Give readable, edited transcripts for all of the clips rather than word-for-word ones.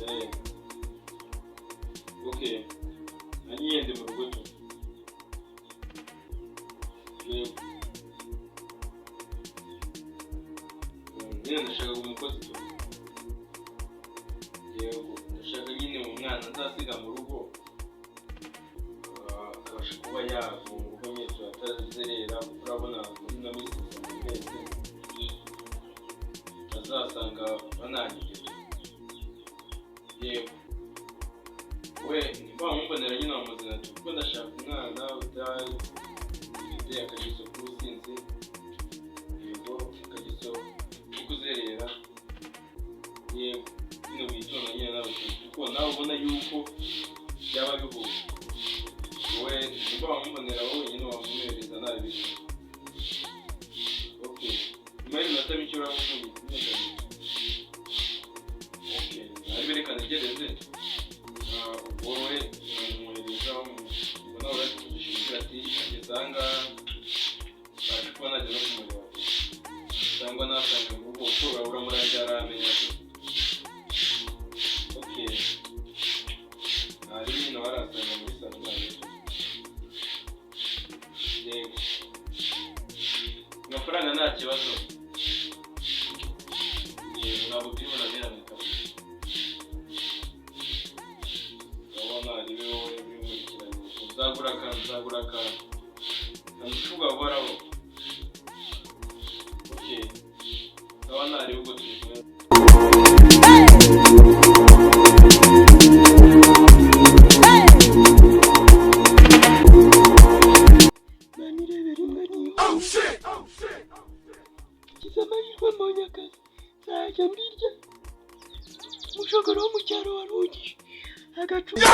Eh. Okay. Nanjye ndi mu rugo tu. Yego. Nyine ndashaka umukozi tu. Yego, ndashaka nyine umwana nzasiga mu rugo. Ah, akabasha kuba yava mu rugo nyine atazerera, kuko urabona muri ino minsi ubuzima bwese azasanga banangije. Yego. We nimba wamumbonera nyine wamuzana tu, kuko ndashaka umwana udafite akageso k'ubusinzi, yego, akageso ko kuzerera, yego, nyine witonda nyine nawe tu, kuko nawe ubona yuko byaba bihuye. Wowe nimba wamumbonera wowe wenyine wamumwohereza ntabibishe. Okay. Nyuma y'iminota mike uraba uvuye. Okay. Nari reka ntegereze. Ah, ubwo wowe uramwohereza, ubwo nawe uratuvugisha ati ageze aha ngaha, mbasha kuba najya no kumureba cyangwa nasanga mu rugo, kuko uramurangira aramenya tu. Okay. Ntari nyine warasanga muri salo nawe. Yego. Amafaranga nta kibazo. Yego, ntabwo turi bunanirane kabisa. Urabona ari wowe ubinkurikiranye. Nzagura akantu, nzagura akantu. Ntabwo uhoraho. Okay. Ndabona ari ubwo turi kumwe. Manirebera imbwa n'ihuse. Ngize amahirwe mbonye akazi, nzajya mbirya. Umushogoro wo mu cyaro warungije agacupa,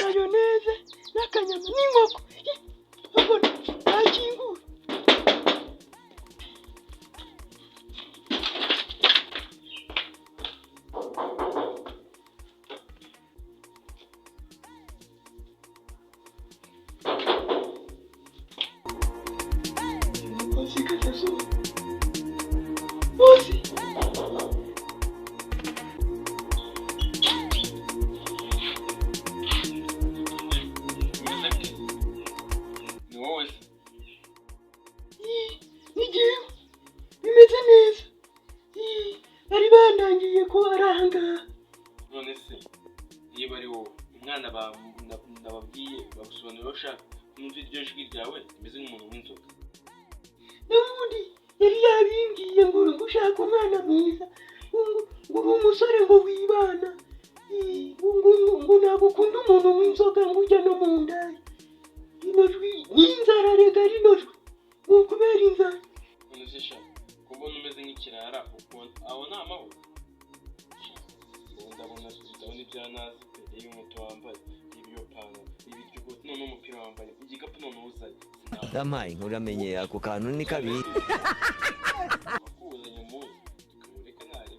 mayoneze n'akanyama n'inkoko. Babona bakingura. Umukozi kazazuba bose. Bimeze bite? Ni wowe se? Ni jyewe, bimeze neza. Ii, bari bandangiye ko ari ahangaha. None se niba ari wowe umwana nababwiye bagusobanurira, ushaka numva iryo jwi ryawe rimeze nk'umuntu w'inzoga. N'ubundi yari yabimbwiye ngo ngo ushaka umwana mwiza, ngo ngo uri umusore ngo wibana. Ii, ngo ngo ngo ntabwo ukunda umuntu w'inzoga, ngo ujya no mu ndaya. Rino jwi ni inzara rega, rino jwi ni ukubera inzara. None se sha, ko mbona umeze nk'ikirara, ukuntu aho ni amahoro? Sha, ubu ndabona ndabona ibya nazi pe. Reba inkweto wambaye, reba iyo pantaro, reba iryo kote, noneho umupira wambaye, igikapu noneho uzanye, sinabona. Yampaye nkuramenye ako kantu ni kabi. Wakuzanye umuzi tukamureka ntarebe.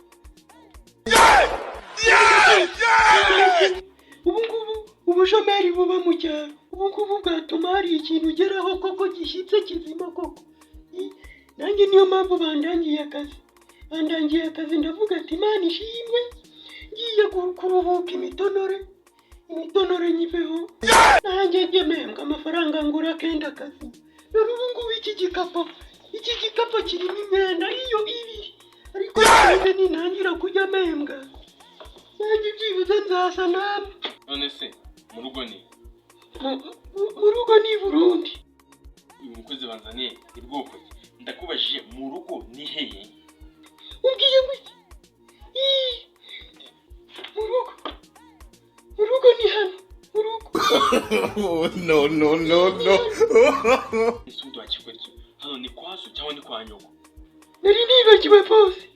Ubu ngubu ubushomeri buba mu cyaro, ubu ngubu bwatuma hari ikintu ugeraho koko gishyitse kizima koko. Nanjye niyo mpamvu bandangiye akazi, bandangiye akazi, ndavuga ati Imana ishimwe, ngiye kuruhuka imitonore, imitonore nyiveho, nanjye njye mpembwa amafaranga ngura akenda akazi. Dore ubu ngubu iki gikapu kirimo imyenda iyo ibiri, ariko byibuze nintangira kujya mpembwa, nanjye byibuze nzasa namwe. None se mu rugo ni Mu rugo ni i Burundi. Uyu mukozi banzaniye ni bwoko ki? Ndakubajije, mu rugo ni hehe? Umbwiye ngo iki? Ii, mu rugo ni hano mu rugo. No, no, no, no. Ese ubundi wakikora iki hano? Ni kwa so cyangwa ni kwa nyoko? Nari nibagiwe bose.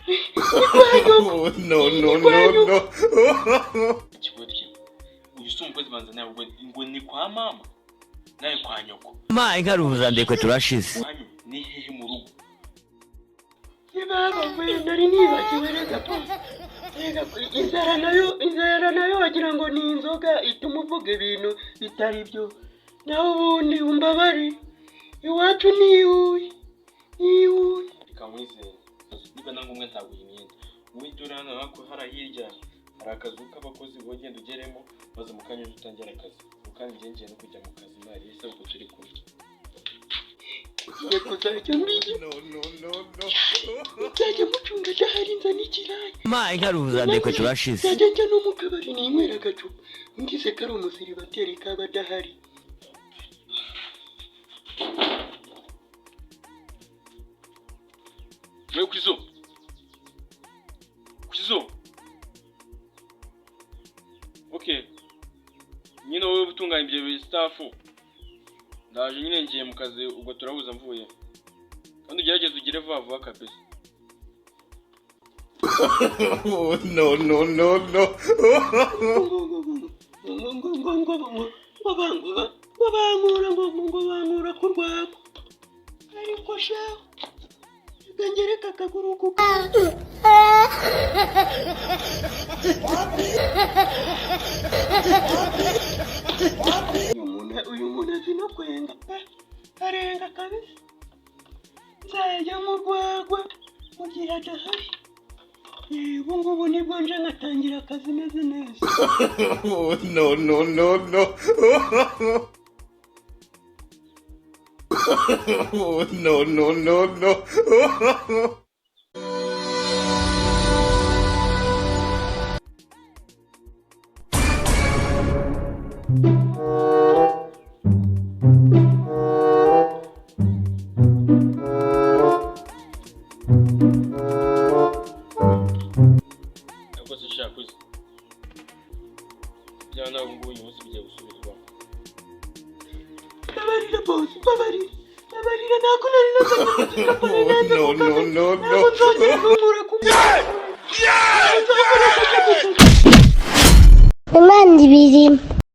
Ni kwa nyoko. No, no, no, no. Ikigoryi, uyu si umukozi banzaniye, ahubwo ngo ni kwa mama nawe kwa nyoko. Yampaye nkaruhuza ndekwe turashize. Iwanyu ni hehe mu rugo? Baba we, nari nibagiwe rega po rega. Inzara nayo, inzara nayo wagira ngo ni inzoga ituma uvuga ibintu bitari byo. Naho ubundi umbabare, iwacu ni iwuye, ni iwuye. Reka nkwizere, niba na ngombwa nzaguha imyenda. Wowe dore hano hariya hirya hari akazu k'abakozi, wowe genda ugeremo maze mu kanya uze utangire akazi. Ubu kandi njye ngiye no kujya mu kazi, ntari se ubwo turi kumwe. Ngiye kuzajya mbiye No, no, no, no. Nzajya mucunga adahari, nzana ikirayi. Ma inka ruzandekwe turashize. Nzajya njya no mu kabari ninywera agacupa, ngize ko ari umusiribateri kaba adahari. Wewe Kwizo, Kwizo, okay, nyine wowe utunganya ibyo staff, ndaje nyine ngiye mu kazi, ubwo turahuza mvuye, kandi ugerageze ugire vuba vuba kabisa. No, no, no, no. Ngo ngo ngo ngo ngo ngo ngo ngo bankura ngo ngo bankura ku rwagwa, ariko shaho reka ngereke akaguru ku kandi. Uyu muntu azi no kwenga pe, arenga kabisa. Nzajya mu rwagwa mu gihe adahari. Ubu ngubu nibwo nje nkatangira akazi meze neza. No, no, no, no. No, no, no, no. Ariko se shaka uzi byaba nawe ngubu uyu munsi bigiye gusubirwamo. Mbabarira boss, mbabarira, mbabarira, ntabwo nari nazanye ku gikapu, nari nanze No, ku no, kazi. no, no. Ntabwo nzongera guhura ku